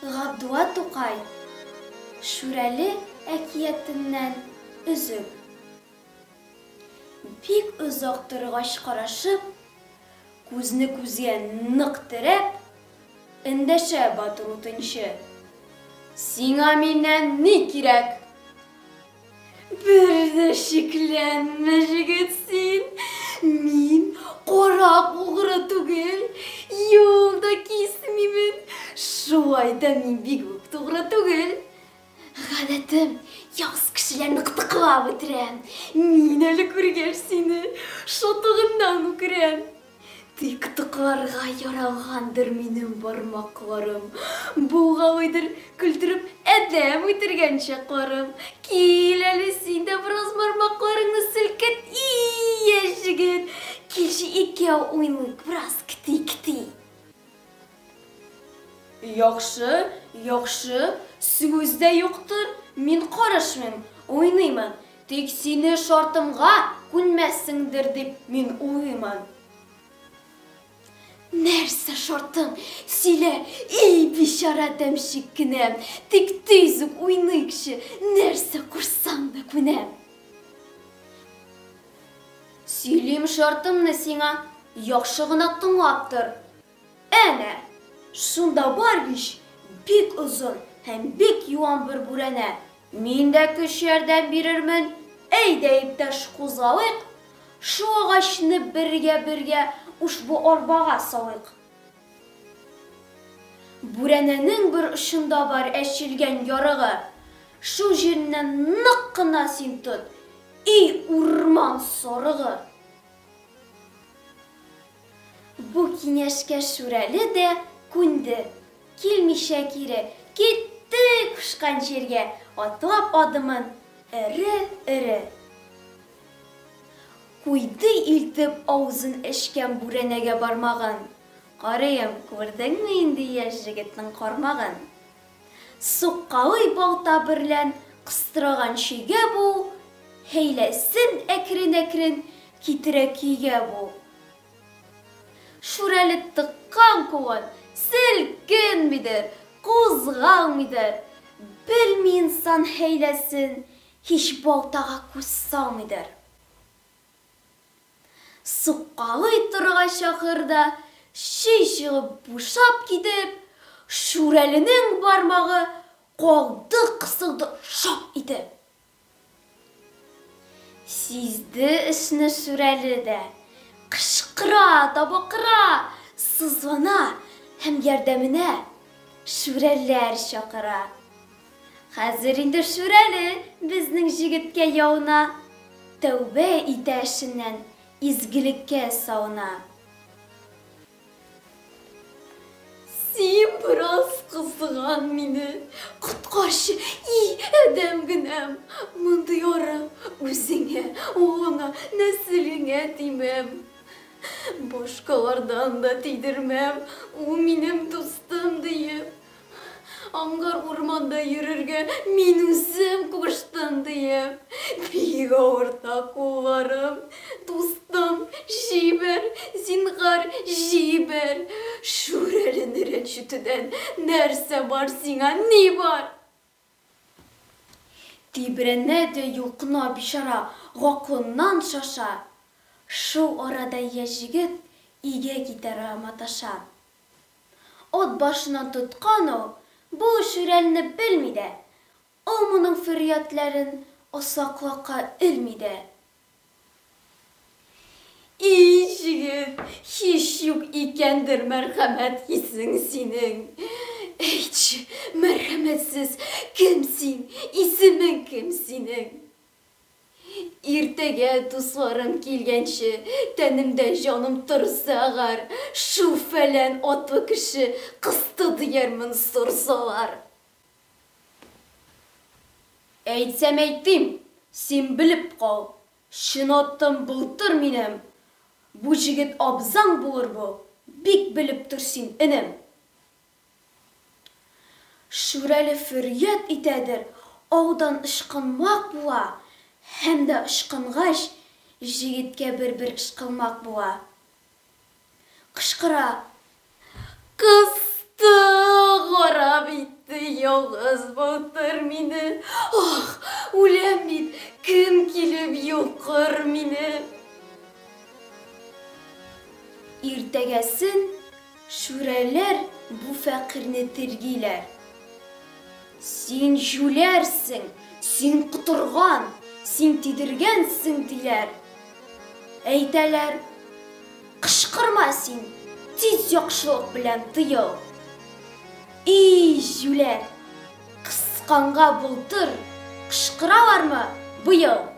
Габдулла Тукай Шүрәле әкиятеннән өзек. Бик озак торгач карашып, күзне күзгә нык терәп, эндәшә батыр утынчы. Сиңа миннән ни кирәк? Бер дә шикләнмә, җегет, син. Мин карак угры түгел, юл да кисмимен. Шулай да мин бик үк тугры түгел. Гадәтем, явыз кешеләрне кытыклап үтерәм. Мин әле күргәч сине, шатлыгымнан үкерәм. Тик кытыкларга яралгандыр минем бармакларым. Булгалыйдыр көлдереп адәм үтергән чакларым. Кил әле син дә бераз бармакларыңны селкет, и, яшь җегет. Килче икәү уйныйк бераз кети-кети. Яхшы, яхшы, сүз дә юктыр, мин карышмыйм, уйныймын. Тик сине шартымга күнмәссеңдер дип мин уйлыймын. Нәрсә шартың, сөйлә, и бичара тәмчек кенәм, тик тиз үк уйныйкчы, нәрсә кушсаң да күнәм. Сөйлим шартымны сиңа, яхшы гына тыңлап тор. Әнә, шунда бар ич, бик озын һәм бик юан бер бүрәнә. Мин дә көч ярдәм бирермен. Әйдә, иптәш, кузгалыйк, шул агачны бергә-бергә ушбу арбага салыйк. Бүрәнәнең бер очында бар әчелгән ярыгы. Шул җиреннән нык кына син тот, и урман сарыгы! Бу киңәшкә Шүрәле дә күнде. Килмичә кире китте кушкан җиргә, атлап адымын эре-эре. Куйды илтеп авызын эчкән бүрәнәгә бармагын. Карыйм, күрдеңме инде яшь җегетнең кармагын? Суккалый балта берлән кыстыраган чөйгә бу, Хәйләсен әкрен-әкрен китерә көйгә бу. Шүрәле тыккан кулын селкенмидер, кузгалмыйдыр, Белми инсан хәйләсен, һич балтага күз салмыйдыр. Суккалый торгач ахырда чөй чыгып бушап китеп, Шүрәленең бармагы калды кысылды шап итеп. Сизде эшне Шүрәле дә, кычкыра да бакыра, сызлана һәм ярдәменә шүрәләр чакыра. Хәзер инде Шүрәле безнең җегеткә яуна, тәүбә итә эшеннән, изгелеккә сауна. Син бераз кызган мине, коткарчы, и адәм генәм, мондый ары үзеңә, улыңа, нәселеңә тимәм. Башкалардан да тидермәм, ул минем дустым диеп. Аңгар урманда йөрергә мин үзем куштым, диеп. Бик авырта кулларым, дустым, җибәр, зинһар, җибәр. Шүрәлене рәнҗетүдән нәрсә бар сиңа, ни бар? Тибрәнә дә йолкына бичара, гакылыннан шаша. Шул арада яшь җегет өйгә китәргә маташа. Ат башыннан тоткан ул, бу Шүрәлене белми дә, ул моның фөрьядләрен асла колакка элми дә. И җегет, һич юк икәндер мәрхәмәт хисең синең. Әйтче, мәрхәмәтсез, кем син, исемең кем синең? Иртәгә дусларым килгәнче, тәнемдә җаным торса әгәр, шул фәлән атлы кеше кысты диярмен сорсалар. Әйтсәм әйтим, син белеп кал, чын атым былтыр минем, бу җегет абзаң булыр бу, бик белеп тор син, энем. Шүрәле фөрьяд итәдер, аудан ычкынмак була һәм дә ычкынгач, җегеткә бер-бер ышкылмак була. Кычкыра, Кысты, харап итте! Ялгыз батыр мине. Ах, үләм бит, кем килеп йолкыр мине? Иртәгәсен шүрәләр бу фәкыйрьне тиргиләр. Син җүләрсең, син котырган, син тидергәнсең, диләр. Әйтәләр, кычкырма син, тиз яхшылык белән тыел. И, җүләр, кысканга былтыр кычкыралармы быел?